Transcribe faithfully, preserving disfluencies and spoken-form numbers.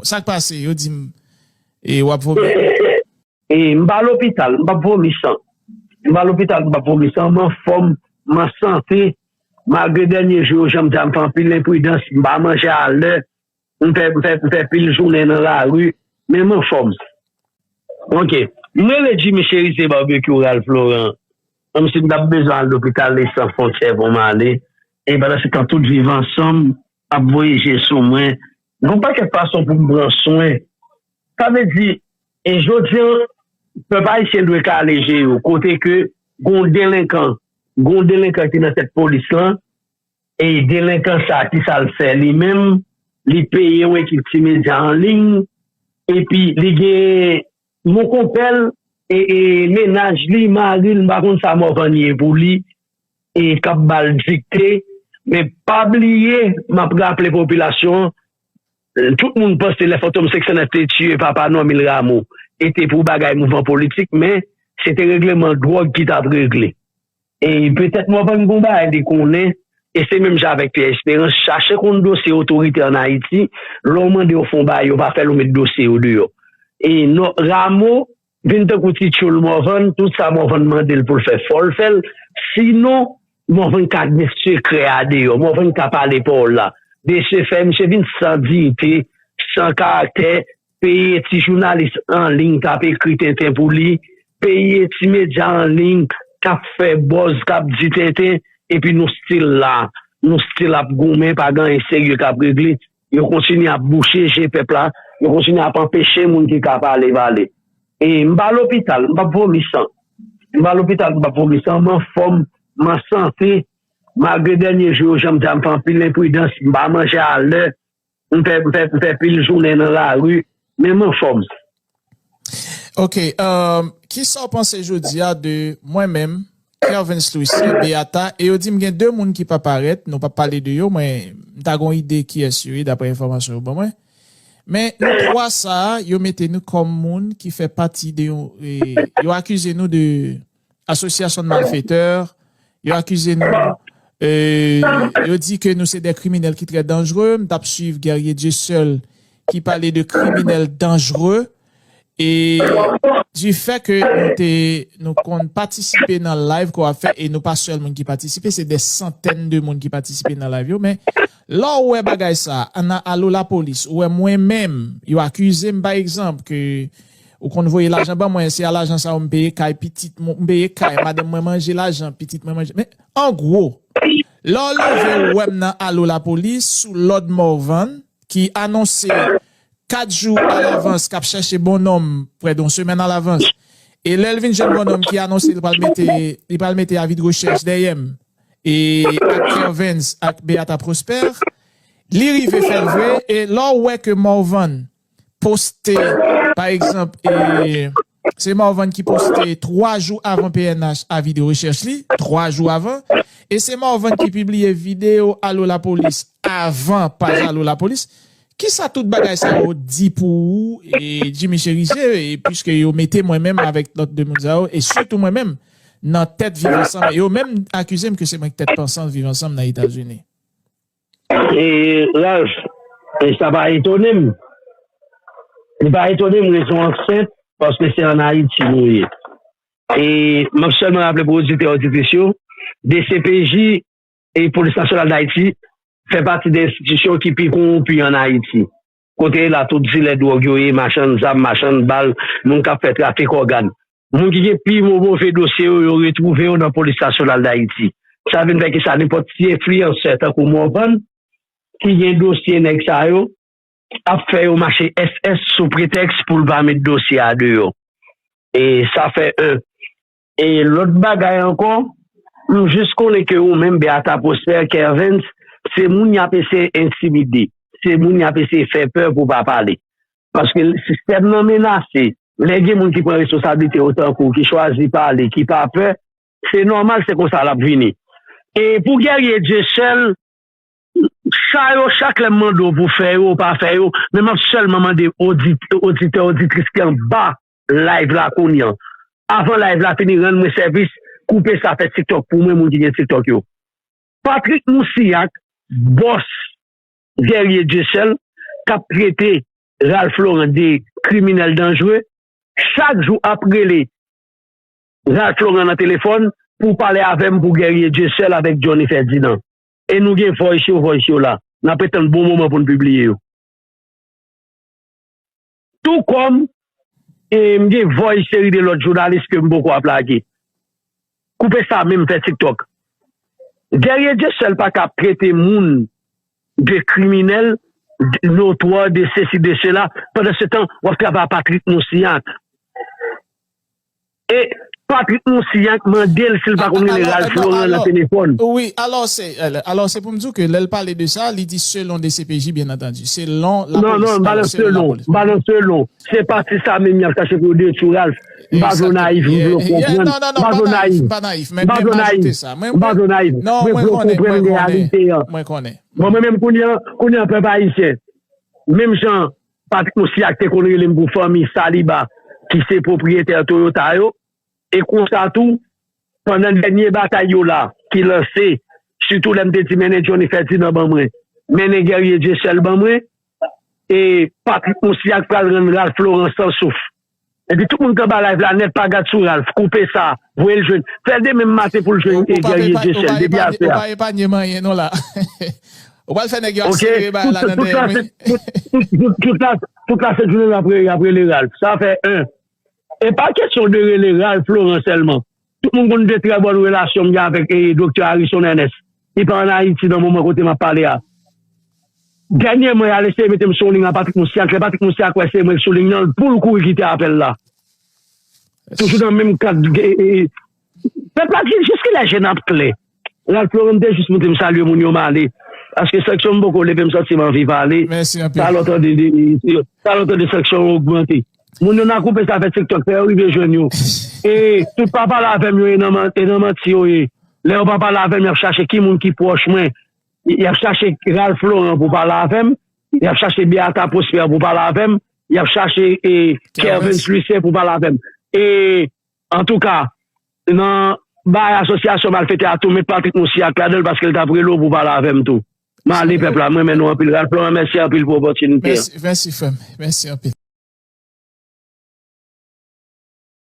Sa k pase? Yo di m, e w ap vomi? E m pa lopital, m p ap vomi san. M pa lopital, m p ap vomi san. M anfòm, m an sante. Malgre dènye jou yo, jan m di a, m fè anpil enpridans, m pa manje alè, m fè, m fè, m fè pil jounen nan lari, men m anfòm. Ok. M rele Jimmy Cherizier Barbecue Ralph Laurent. Menm si m t ap bezwen al lopital Lè San Fwontyè pou m ale, e pandan se tan tout Viv Ansanm ap voye je sou mwen. Gon pakèt fason pou m pran swen. Sa vle di, e jodi an, pèp ayisyen dwe kale je yo, kote ke gon delenkan, gon delenkan ki nan tèt polis lan, e delenkan sa ki sa l fè li menm, li peye yon ekip ti medya an liy, epi li gen mon konpè l, e, e mennaj li, mari l, m pa konn sa Morvan ye pou li, e k ap ba l dikte, men pa bliye, m ap raple popilasyon an, tout moun panse lè Fantom senk san nèf te tiye papa Normil Rameau, e te pou bagay mouvman politik, men se te regleman dwòg ki t ap regle. E petèt Morvan gon bagay li konnen, e se menm jan avèk Pierre Espérance, chache konn dosye otorite ann Ayiti, lè w mande yo fè yon bagay, yo pa fè l, ou met dosye yo deyò. E Rameau vin tankou ti tchoul Morvan, tout sa Morvan mande l pou l fè, fò l fè l, sinon Morvan ka met sekrè a deyò, Morvan ka pale pawòl la. De se fè, misye vin san diyite, san karaktè, peye ti jounalis an liy k ap ekri tenten pou li, peye ti medya an liy k ap fè buzz, k ap di tenten, epi nou still la, nou still ap goumen, pa gen anyen serye k ap regle, yo kontinye ap bouche je pèp la, yo kontinye ap anpeche moun ki ka pale, pale. E m pa lopital, m p ap vomi san. M pa lopital, m p ap vomi san, m anfòm, m an sante, malgre dènye jou yo, jan m di a, m fè anpil enpridans, m pa manje alè, m fè, m fè, m fè pil jounen nan lari, men m anfòm. Ok, um, kisa w panse jodi a de mwen menm, Kervens Louissaint, Beata, e yo di m gen de moun ki pa parèt, nou p ap pale de yo, mwen, m ta gon ide kiyès yo ye, daprè enfòmasyon yo ban mwen. Men nou twa sa a, yo mete nou kòm moun ki fè pati de yon, e, yo akize nou de asosyasyon de malfetè, yo akize nou, e, yo di ke nou se de kriminèl ki trè danjre, m t ap swiv Guerrier Dieuseul ki pale de kriminèl danjre, e di fè ke nou te, nou konn patisipe nan live ke w ap fè, e nou pa sèl moun ki patisipe, se de santèn de moun ki patisipe nan live yo, men lè w wè bagay sa, nan Alo Lapolis, ou wè mwen menm, yo akize m pa egzanp ke ou konn voye lajan ban mwen, se a lajan sa yo m peye kay pitit mwen, m peye kay, madanm mwen manje lajan, pitit mwen manje. Men, an gwo, lè w leve w wè m nan Alo Lapolis, sou lòd Morvan, ki anonse kat jou alavans, k ap chèche bonnonm prè de yon semèn alavans. E lè l vin jwenn bonnonm ki anonse li pral mete, li pral mete avi de rechèch dèyè m, e ak Kervens, ak Beata Prosper, li rive fè l vre, e lè w wè ke Morvan poste, pa egzanp, e se Morvan ki poste twa jou avan P N H avi de rechèch li, twa jou avan, e se Morvan ki pibliye videyo Alo Lapolis avan paj Alo Lapolis. Kisa tout bagay sa yo di pou ou, e Jimmy Cherizier, e piske yo mete mwen menm avèk lòt de moun sa yo, e sitou mwen menm, nan tèt Viv Ansanm, e yo menm akize m ke se mwen ki tèt pansant Viv Ansanm nan Etazini? E, Ralph, e sa pa etone m. Li pa etone m, rezon an senp, paske se ann Ayiti nou ye. E m ap sèlman raple pou oditè, oditris yo, D C P J e Polis Nasyonal d Ayiti fè pati de enstitisyon ki pi kowonpi ann Ayiti. Kote la tout dilè dwòg yo ye, machann zam, machann bal, moun k ap fè trafik ògàn. Moun ki gen pi mo- move dosye yo, yo retwouve yo nan Polis Nasyonal d Ayiti. Sa vin fè ki sa, nenpòt ti enfliyansè tankou Morvan, ki gen dosye nèg sa yo, ap fè yo mache S S sou pretèks pou l pa met dosye a deyò. E sa fè en. E lòt bagay ankò, m jis konnen ke ou menm, Beata Prosper, Kervens, se moun y ap eseye entimide. Se moun y ap eseye fè pè pou pa pale. Paske sistèm nan menase. Lè gen moun ki pran responsablite yo tankou, ki chwazi pale, ki pa pè, se nòmal, se konsa l ap vini. E pou Guerrier Dieuseul, sa yo, chak lè m mande w pou fè yo, ou pa fè yo, men m ap sèlman mande odit- oditè, oditris ki anba live la kounye a. Avan live la fini, rann mwen sèvis, koupe sa, fè TikTok pou mwen, moun ki gen TikTok yo. Patrick Moussilhac, bòs Guerrier Dieuseul, k ap trete Ralph Laurent de kriminèl danjre, chak jou ap rele Ralph Laurent nan telefòn pou pale avè m pou Guerrier Dieuseul avèk Johnny Ferdinand. E nou gen voice yo, voice yo la. N ap ret tann bon moman pou n pibliye yo. Tou kòm e m gen voice seri de lòt jounalis ke m poko ap lage. Koupe sa menm fè TikTok. Guerrier Dieuseul pa ka ap trete moun de kriminèl, de notwa, de sesi, de sela, pandan se tan w ap travay a Patrick Moussignac. E Patrick Moussignac mande l si l pa konn rele Ralph Laurent nan telefòn. Wi, alò se, alò se pou m di w ke lè l pale de sa, li di selon D C P J, byen antandi. Selon lapolis. Non, non, m pa nan selon, m pa nan selon. Se pati sa menm y ap chache pou yo detwi Ralph. M pa vle w nayif, m vle w konprann. M pa vle w nayif. M pa vle w nayif. M pa vle w nayif. Mwen vle w konprann reyalite an. Bon, mwen menm kounye a, kounye a pèp ayisyen. Menm jan Patrick Moussignac te konn rele m pou fanmi Saliba ki se pwopriyetè Toyota yo. E konsa tou, pandan dènye batay yo la ki lanse, sitou lè m te di mennen Johnny Ferdinand ban mwen, mennen Guerrier Dieuseul ban mwen, e Patrick Moussignac pral rann Ralph Laurent san souf. Epi tout moun k anba live la nèt pa gad sou Ralph, koupe sa, voye l jwenn. Fè l demen maten pou l jwenn Guerrier Dieuseul depi aswè a. Ou pa epanye m anyen non la. Ou pral fè nèg yo aselere bagay la nan dèyè m wi. Tout la sent jounen y ap rele Ralph. Sa fè en. E pa kesyon de rele Ralph Laurent sèlman. Tout moun konn de trè bòn relasyon m gen avèk e, Doktè Harrison Ernest. Li pa ann Ayiti nan moman kote m ap pale a. Dènyèman, y al eseye mete m sou yon liy a Patrick Moussignac. Lè Patrick Moussignac wè se mwen k sou liy nan, pou l kouri kite apèl la. Toujou nan menm kad. Pèp la di, jiskilè je n ap klè? Ralph Laurent te jis montre m salye moun yo m ale. Paske sanksyon m poko leve m santi m anvi pale. Talè w tande, talè w tande sanksyon yo ogmante. Moun yo nan koupe sa fè TikTok, fè yo rive jwenn yo. E tout pa pale avè m yo, e nan manti yo ye. Lè yo pa pale avè m, y ap chache ki moun ki pwòch mwen. Y ap chache Ralph Laurent pou pale avè m. Y ap chache Beata Prosper pou pale avè m. Y ap chache e, Kervens Lucien pou pale avè m. E antouka, nan bagay asosyasyon malfetè a tou, met Patrick Moussignac ladan l paske l t ap rele w pou pale avè m tou. M ale pèp la, m renmen nou anpil. Ralph Laurent, mèsi anpil pou opòtinite an. Mèsi, mèsi frè m. Mèsi anpil.